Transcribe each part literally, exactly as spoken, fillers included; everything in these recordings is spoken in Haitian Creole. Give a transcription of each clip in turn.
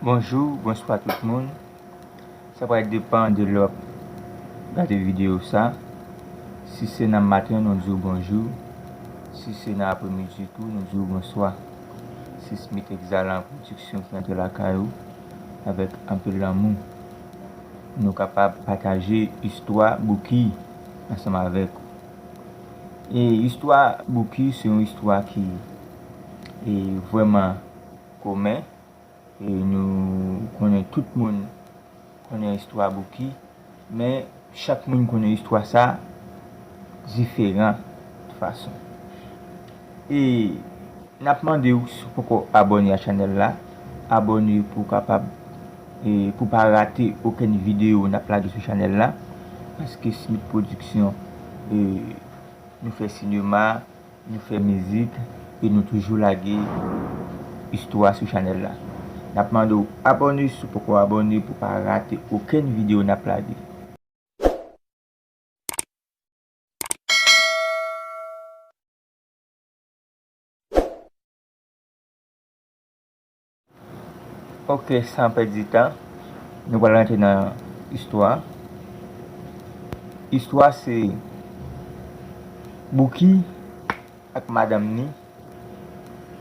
Bonjou, bonswa tout moun. Sa pral depann de lè w ap gade videyo sa. Si se nan maten, nou di w bonjou. Si se nan apremidi tou, nou di w bonswa. Se Smith Exhalant Production ki antre lakay ou avèk anpil lanmou. Nou kapab pataje istwa Bouki ansanm avèk ou. E istwa Bouki se yon istwa ki, e, vrèman komen. E nou konnen tout moun konnen istwa Bouki, men chak moun konnen istwa sa diferan fason. E n ap mande w, si w poko abòne a chanèl la, abòne pou w kapab, e pou pa rate okenn videyo n ap lage sou chanèl la, paske Smith Production, e nou fè sinema, nou fè mizik e nou toujou lage istwa sou chanèl la. N ap mande w abòne si w poko abòne pou pa rate okenn videyo n ap lage. Ok, san pèdi tan, nou pral rantre nan istwa. Istwa se Bouki ak madanm ni.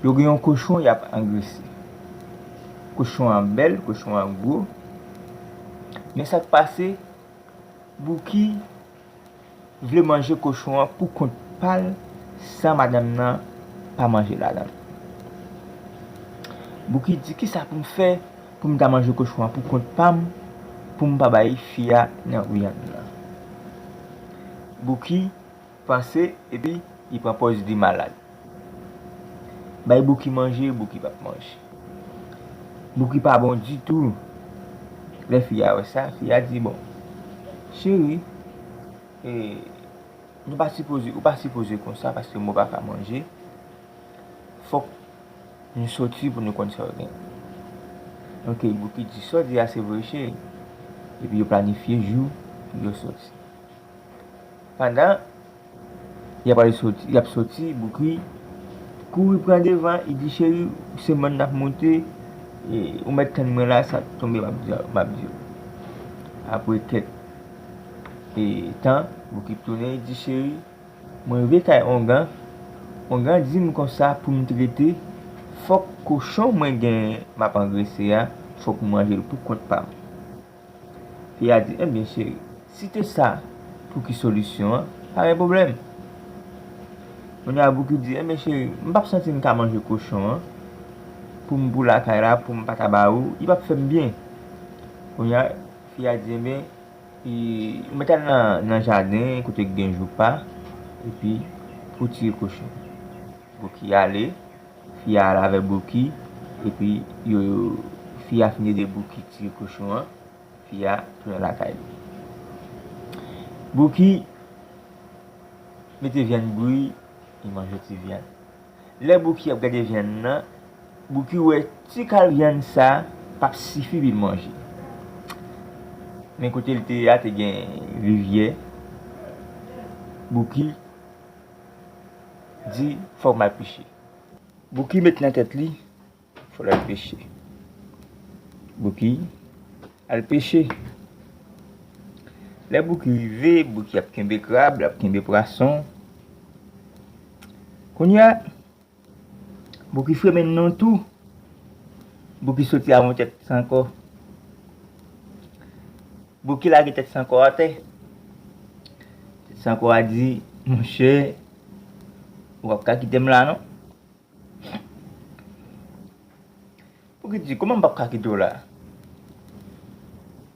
Yo gen yon kochon y ap angrese. Kochon an bèl, kochon an gwo. Men sa k pase, Bouki vle manje kochon an pou kont pa l san madanm nan pa manje ladan l. Bouki di, "Kisa pou m fè pou m ta manje kochon an pou kont pa m, pou m pa bay fi a nan vyann nan?" Bouki panse epi li pran pòz li malad. Bay Bouki manje, Bouki p ap manje. Bouki pa bon ditou. Lè fi a wè sa, fi a di, "Bon, cheri, e, nou pa sipoze, ou pa sipoze konsa paske mwen pa ka manje. Fòk nou soti pou nou konn sa yo gen." Ok, Bouki di, "Sa w di a se vre, cheri." Epi yo planifye jou pou yo soti. Pandan y ap al soti, y ap soti, Bouki kouri pran devan, li di, "Cheri, se mòn n ap monte, e, ou mèt tann mwen la, sa tonbe m ap di, m ap di w." Apre kèk, e, tan, Bouki tounen, li di, "Cheri, mwen rive kay Ongan. Ongan di m konsa pou m trete, fòk kochon mwen gen m ap angrese a, fòk m manje l pou kont pa m." Fi a di, "Ebyen, cheri, si te sa pou ki solisyon an, pa gen pwoblèm." Kounye a, Bouki di, "Ebyen, cheri, m p ap santi m ka manje kochon an pou m pou lakay la, pou m pa ta ba ou, li p ap fè m byen." Kounye a, fi a di, "Ebyen, e, ou mèt al nan, nan jaden kote k gen joupa, epi pou tiye kochon." Bouki ale, fi a al avè Bouki, epi yo, fi a fin ede Bouki tiye kochon an, fi a tounen lakay li. Bouki mete vyann bouyi, li manje ti vyann. Lè Bouki ap gade vyann nan, Bouki wè ti kal vyann sa p ap sifi pou l manje. Men kote l te ye a te gen rivyè. Bouki di, "Fòk m al peche." Bouki met nan tèt li, fò l al peche. Bouki al peche. Lè Bouki rive, Bouki ap kenbe krab, l ap kenbe pwason. Kounye a, Bouki fremen nan tou. Bouki soti avè yon tèt sankò. Bouki lage tèt sankò atè. Tèt sankò a di, "Monchè, ou p ap ka kite m la non." Bouki di, "Kòman m p ap ka kite w la?"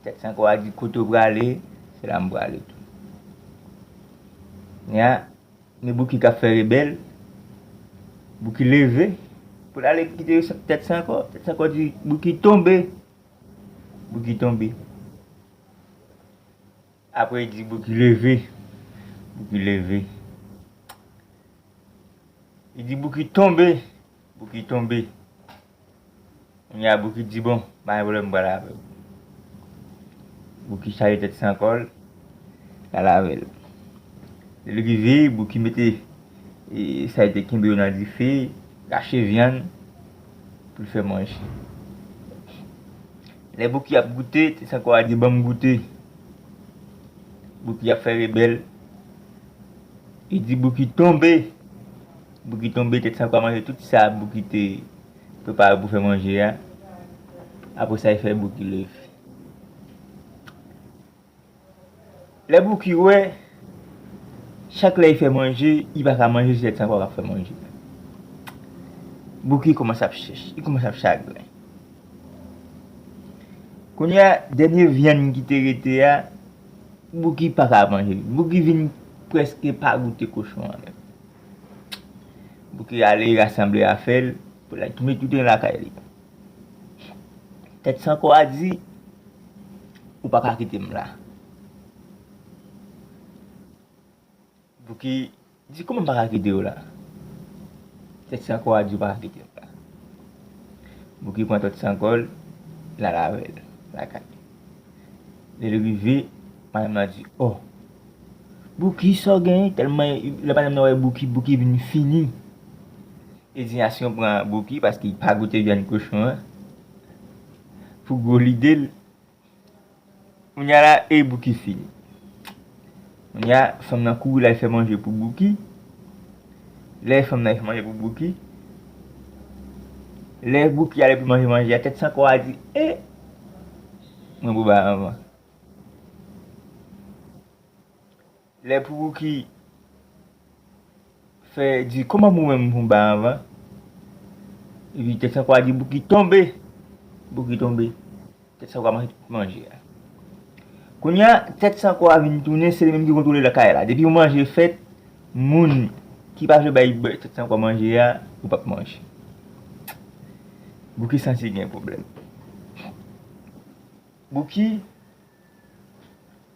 Tèt sankò a di, "Kote w prale, se la m prale tou." Nya, men Bouki k ap fè rebèl. Bouki leve pou l ale kite tèt sankò. Tèt sankò di, "Bouki tonbe." Bouki tonbe. Apre, li di, "Bouki leve." Bouki leve. Li di, "Bouki tonbe." Bouki tonbe. Kounye a, Bouki di, "Bon, pa gen pwoblèm, m pral avè w." Bouki chaje tèt sankò l, l al avè l. Lè l rive, Bouki mete, e, sa li te kenbe yo nan dife, rache vyann pou l fè manje. Lè Bouki ap goute, Tèt San Kò a di, "Ban m goute." Bouki ap fè rebèl. Li di Bouki tonbe. Bouki tonbe, Tèt San Kò a manje tout sa Bouki te prepare pou fè manje a. Apre sa, li fè Bouki leve. Lè Bouki wè, chak lè li fè manje, li pa ka manje, se Tèt San Kò k ap fè manje. Bouki kòmanse ap chèch, li kòmanse ap chagren. Kounye a, dènye vyann ki te rete a, Bouki pa ka manje. Bouki vin prèske pa goute kochon an menm. Bouki ale rasanble afè l, pou l al tounen tounen lakay li. Tèt San Kò a di, "Ou pa ka kite m la." Bouki di, "Kòman m pa ka kite w la?" Tèt San Kò a di, "Ou pa ka kite m la." Bouki pran Tèt San Kò l, l al avè l lakay. Lè l rive, madanm nan di, "O, Bouki, sa w genyen?" Tèlman lè madanm nan wè Bouki, Bouki vin fini. Endiyasyon pran Bouki paske li pa goute vyann kochon an. Pou gwo lide l, kounye a la, e Bouki fini. Kounye a, fanm nan kouri l al fè manje pou Bouki. Lè fanm nan fè manje pou Bouki, lè Bouki ale pou manje manje a, Tèt San Kò a di, "E, mwen pou ba anvan." Lè pou Bouki fè di, "Kòman pou mwen m pou ba anvan?" Epi Tèt San Kò a di, "Bouki tonbe." Bouki tonbe. Tèt San Kò a manje tout manje a. Kounye a, Tèt San Kò a vin tounen, se li menm ki kontwole lakay la. Depi yon manje fèt, moun ki pa vle bay Tèt San Kò manje a, ou p ap manje. Bouki santi gen pwoblèm. Bouki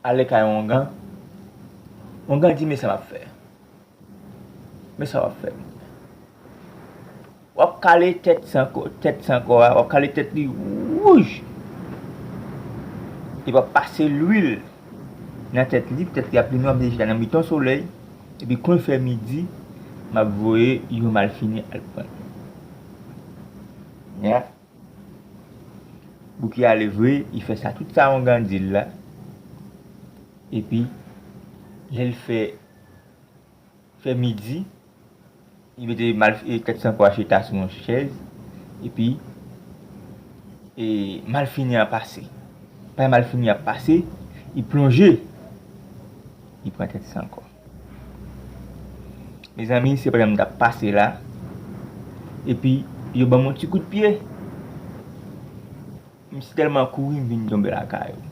ale kay Ongan. Ongan di, "Men sa m ap fè. Men sa w ap fè. W ap kale Tèt San Kò, Tèt San Kò a, w ap kale tèt li wouj. Epi w ap pase lwil nan tèt li, tèt li ap limye, w ap mete chita nan mitan solèy. Epi kon l fè midi, m ap voye yon malfini al pran." Ya. Bouki ale vre, li fè sa, tout sa Ongan di l la. Epi, lè l fè, fè midi, li mete mal, e, Tèt San Kò a chita sou yon chèz. Epi, e, malfini an pase. Pandan malfini an pase, li plonje, li pran Tèt San Kò. Mezanmi, se pandan m t ap pase la, epi yo ban m yon ti kout pye. Misye tèlman kouri, m vin tonbe lakay ou.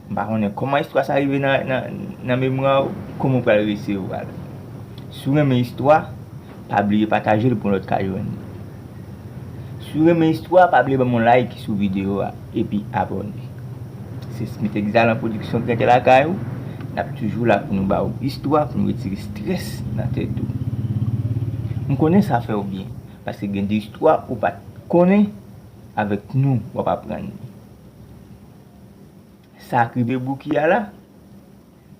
M pa konnen kòman istwa sa rive nan, nan, nan memwa w, kòman w pral resevwa l. Si w renmen istwa, pa bliye pataje l pou lòt ka jwenn li. Si w renmen istwa, pa bliye ban m yon like sou videyo a epi abòne. Se Smith Exalan Production ki rete lakay ou. N ap toujou la pou nou ba ou istwa, pou nou retire estrès nan tèt ou. M konnen sa fè w byen, paske gen de istwa ou pa t konnen, avèk nou w ap aprann li. Sa k rive Bouki a la,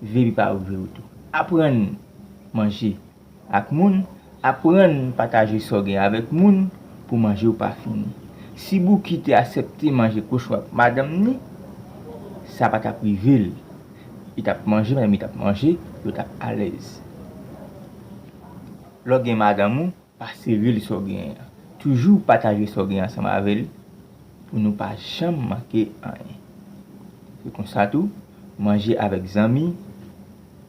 veye li pa rive w tou. Aprann manje ak moun, aprann pataje sa w gen avèk moun pou manje w pa fini. Si Bouki te aksepte manje kochon ak madanm ni, sa pa t ap rive l. Li t ap manje, madanm li t ap manje, yo t ap alèz. Lè w gen madanm ou, pa sere l sa w genyen an. Toujou pataje sa w genyen ansanm avè l pou nou pa janm manke anyen. Se konsa tou, manje avèk zanmi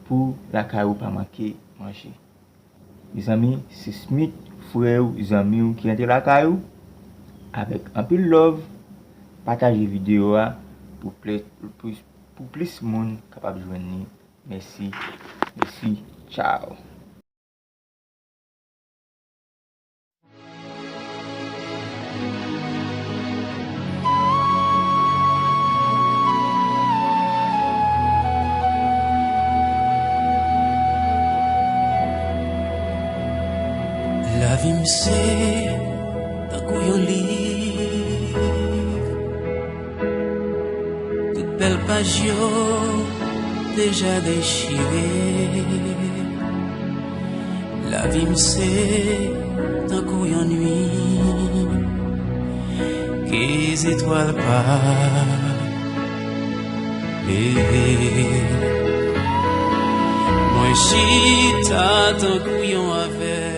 pou lakay ou pa manke manje. Mezanmi, se Smith, frè w, zanmi w ki rantre lakay ou, avèk anpil love, pataje videyo a pou ple-, pou, pou plis moun kapab jwenn li. Mèsi, mèsi, tchao. Lavi m se tankou yon liv. Tout bèl paj yo deja dechire. Lavi m se tankou yon nuit ki E zetwal pa leve. Mwen chita tankou yon avèg.